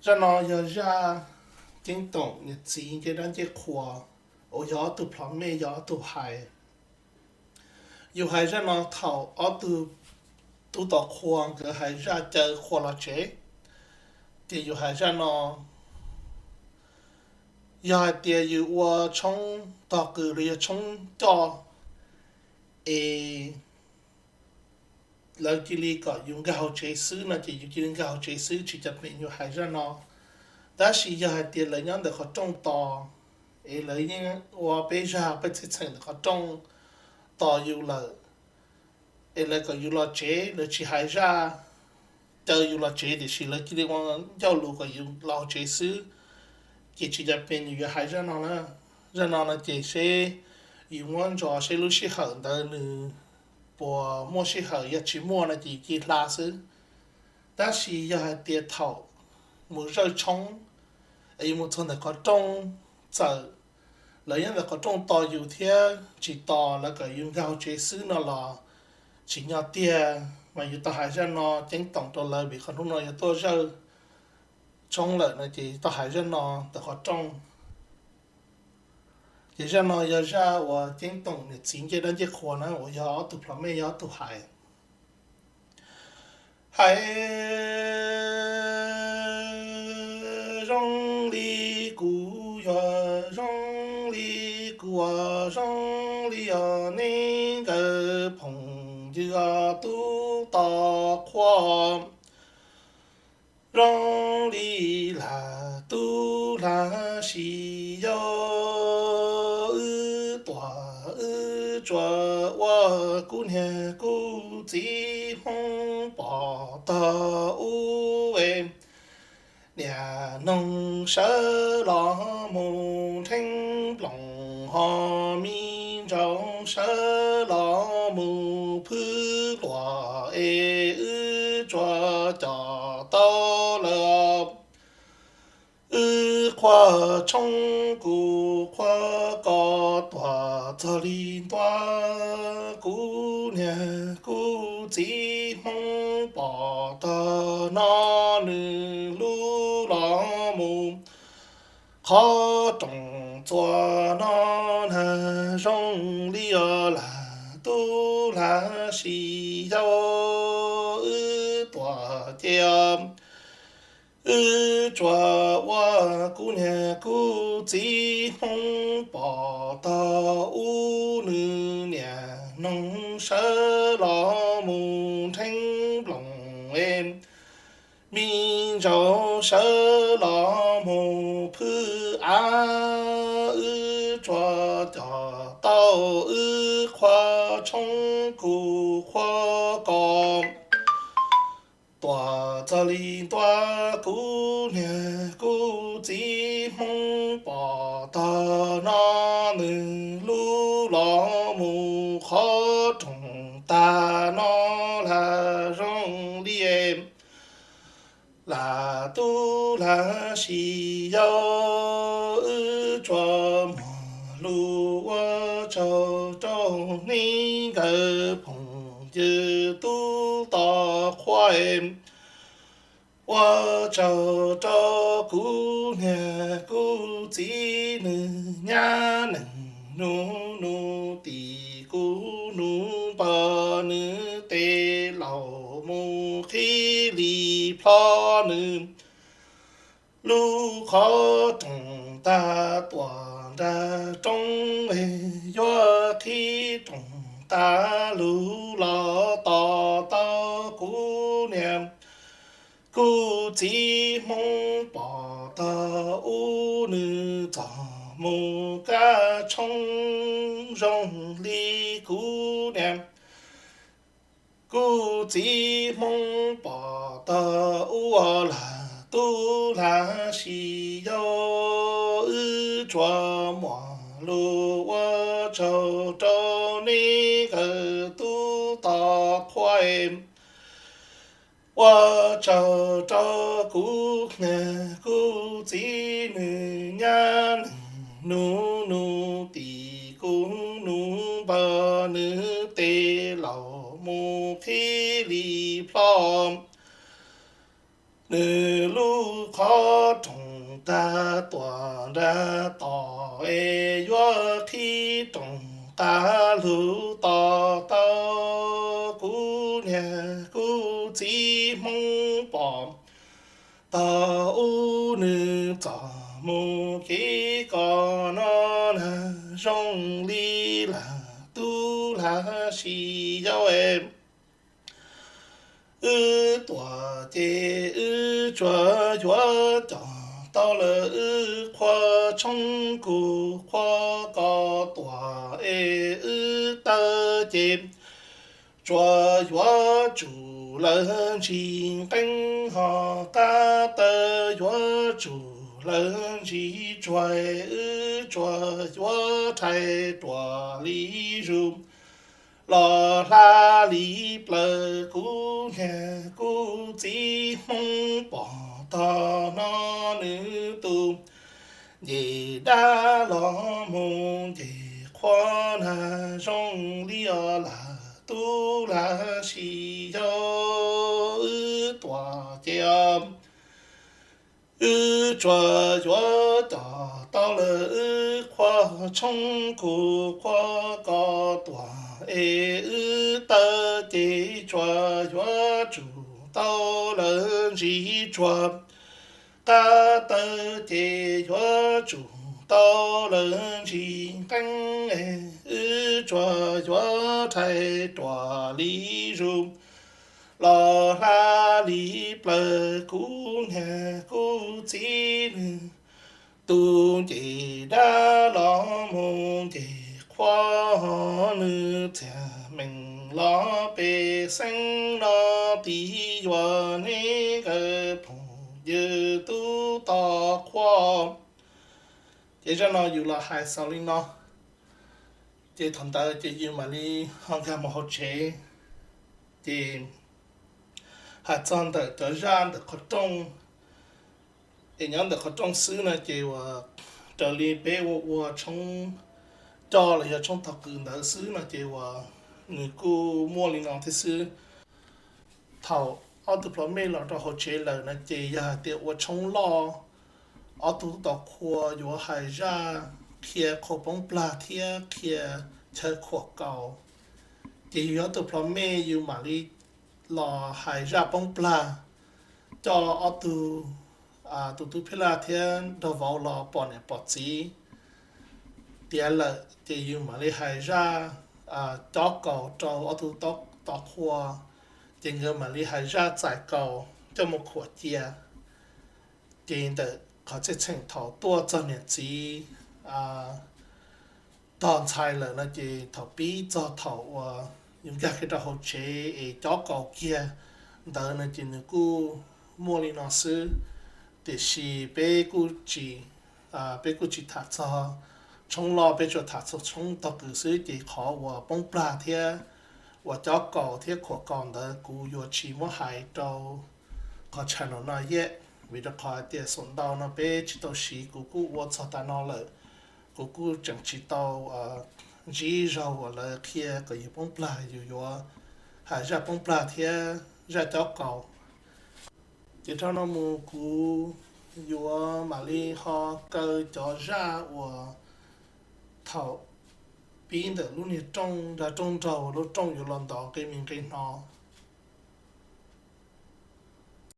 Zaj no yog zaj ceeb toom niam txiv ncej dab ncej qhua uas yog ob tug plhov mej yog ob tug hais. Yus hais zaj no thaum ob tug tub tod qhua nkawd hais zaj caw qhua los tsev, ces yus hais zaj no yog hais tias yus ua tshoob tog qws los yog tshoob coj es lawv cia li kom yus nkag hauv tsev xwb no ces yus cia li nkag hauv tsev xwb, tsis cam pem yus hais zaj no. Tab sis yog hais tias lawv nyob ntawm qhov rooj tos, es lawv yeej ua peb zaj peb txheej txheem ntawm qhov rooj tos yus lawm, es lawv kom yus los tsev, lawv tsis hais zaj caw yus los tsev, tiam sis lawv cia li ua ncauj lus kom yus los tsev xwb, ces tsis cam pem yus yuav hais zaj no na. Zaj no no ces seb yus muab ntsos seb lub sij hawm ntawd nws puas muaj sij hawm, yog tsis muaj no ces yus cia li hla xwb. Tab sis yog hais tias thaum mus zawj tshoob es yus mus txog ntawm qhov rooj, txawm lawv nyob ntawm qhov rooj tos yus thiab tsis tos, lawv kom yus nkag hauv tsev xwb no los tsim nyog tiag, mas yus tau hais zaj no ceeb toom rau lawv vim qhov hnub no yog tuaj zawj tshoob lawm no ces tau hais zaj no ntawm qhov rooj. Ces zaj no yog zaj uas ceeb toom niam txiv ncej dab ncej qhua na uas yog ob tug plhov mej yog ob tug hais. Hais zoo li kuv yog zoo li kuv, zoo li yog neb nkawd phooj ywg tub tod qhua, zoo li lam tub lam sis yau, wb tuam wb tsuas ua kuv niag kuv txiv Hmoob pov tog ub, niam noog sawv los mus nrheeb nploos, ho me ntsaum sawv los mus phwb hluas, es wb tsuas coj tau lawm. Wb qhuav tshoob kuv qhuav kos, tuam txog li ntua, kuv niag kuv txiv Hmoob pov tog no, nws lub los mus qhov rooj txuas no na, zoo li lam tub lam sis yau, wb tuam ces wb tsuas ua kuv niag kuv txiv Hmoob pov tog ub, nws niam noog sawv los mus nrheeb nploos, es me ntsaum sawv los mus phwb av, wb tsuas coj tau wb qhuav tshoob kuv qhuav kos, tuam txog li ntua, kuv niag kuv txiv Hmoob pov tog no, nws lub los mus qhov rooj tag no, lam zoo li lam tub lam sis yau, wb tsuas muaj lus ua tsaug rau neb nkawd phooj ywg tub tod qhua, ua tsaug rau kuv niag kuv txiv, nws nyab neeg nus nus tim kuv nus npawg, nws tes laus mus qhib li plho, nws lub qhov rooj tag tuam nram roob, yuav qhib rooj tag lug los tos tau kuv niag kuv txiv Hmoob pov tog ub, nws txog mus kab tshoob zoo li kuv niag kuv txiv Hmoob pov tog ub, lam tub lam sis yau, wb tsuas muaj lus ua tsaug rau neb nkawd tub tod qhua, ua tsaug rau kuv niag kuv txiv, nws nyab neeg nus nus tim kuv nus npawg, nws tes laus mus qhib li plho, Nws lub qhov rooj tag tuam nrag tom es yuav qhib rooj qab lug to tau. Kuv niag kuv txiv Hmoob pom tog ub, nws txom mus kev koj no na, zoo li lam tub lam sis yau es. Wb tuam ces wb tsuas yuav coj tau lawm, wb qhua tshoob kuv qhua koj tuam es wb tawg ces tsuas yuav tsum lawv ntsis nqeeb, ho qab tawg yuav tsum lawv ntsis tsuag, wb tsuas yuav rhais ruam li zus los hla li plaws. Kuv niag kuv txiv Hmoob pom tog no, nws tus ncej dab los mus ncej qhua na, zoo li os lam tub lam sis yau. Wb tuam ces os, wb tsuas yuav coj tau lawm, wb qhua tshoob kuv qhua koj tuam es wb tawg ces tsuas yuav tsum tau lawv ntsis tsuag, qab tawg ces yuav tsum tau lawv ntsis nqeeb, wb tsuas yuav rhais ruam li zus los hla li plaws. Kuv niag kuv txiv, nws tus ncej dab los mus ncej qhua, nws txiag meem los pej xeeb no, tig yuav neb nkawd phooj ywg tub tod qhua. Ces zaj no yus los hais xaus li no, ces thaum ntawd ces yus mam li ho nkag mus hauv tsev. Ces hais txog ntawm cov zaj ntawm qhov rooj, es nyob ntawm qhov rooj xwb no ces uas raws li peb ua ua tshoob coj los yog tshoob tog qws ntawd xwb no ces uas nws kuj muaj li no thiab xwb. Thaum ob tug plhov mej los rau hauv tsev lawm no ces yog hais tias ua tshoob loj, ob tug tub tod qhua yuav hais zaj qhia qhua poob plag thiab qhia chaw khuam kaus. Ces yus yog ob tug plhov mej yus mam li los hais zaj poob plag coj ob tug, tus tub phij laj thiab nraug vauv los pom niam pom txiv tiav lawm ces yus mam li hais zaj cob kaus rau ob tug tod qhua, ces nkawd mam li hais zaj txais kaus coj mus khuam cia. Ces ntawm qhov txheej txheem thaum tuaj txog niam txiv tog ntxhais lawm no ces thaum pib txog thaum uas yus nkag kiag rau hauv tsev es cob kaus kiag ntawd no ces nws kuj muaj li no xwb. Tiam sis peb kuj tsis, peb kuj tsis tham txog tshoob loj, peb tsuas tham txog tshoob tog qws xwb ces qhov uas poob plag thiab uas cob kaus thiab khuam kaus ntawd kuv yuav tsis muab hais rau qhov channel no yet, vim rau qhov hais tias xaum ntau no peb tsis tau siv, kuv kuj ua txog tas no lawm, kuv kuj tseem tsis tau ntsib zaug uas lawv qhia kom yus poob plag, yus yuav hais zaj poob plag thiab zaj cob kaus. Ces dhau no mus kuv yuav mam li ho kaw cov zaj uas thaum pib ntawm lub niag rooj nra rooj nraug, lub rooj yuav los ntov nqe me nqe no.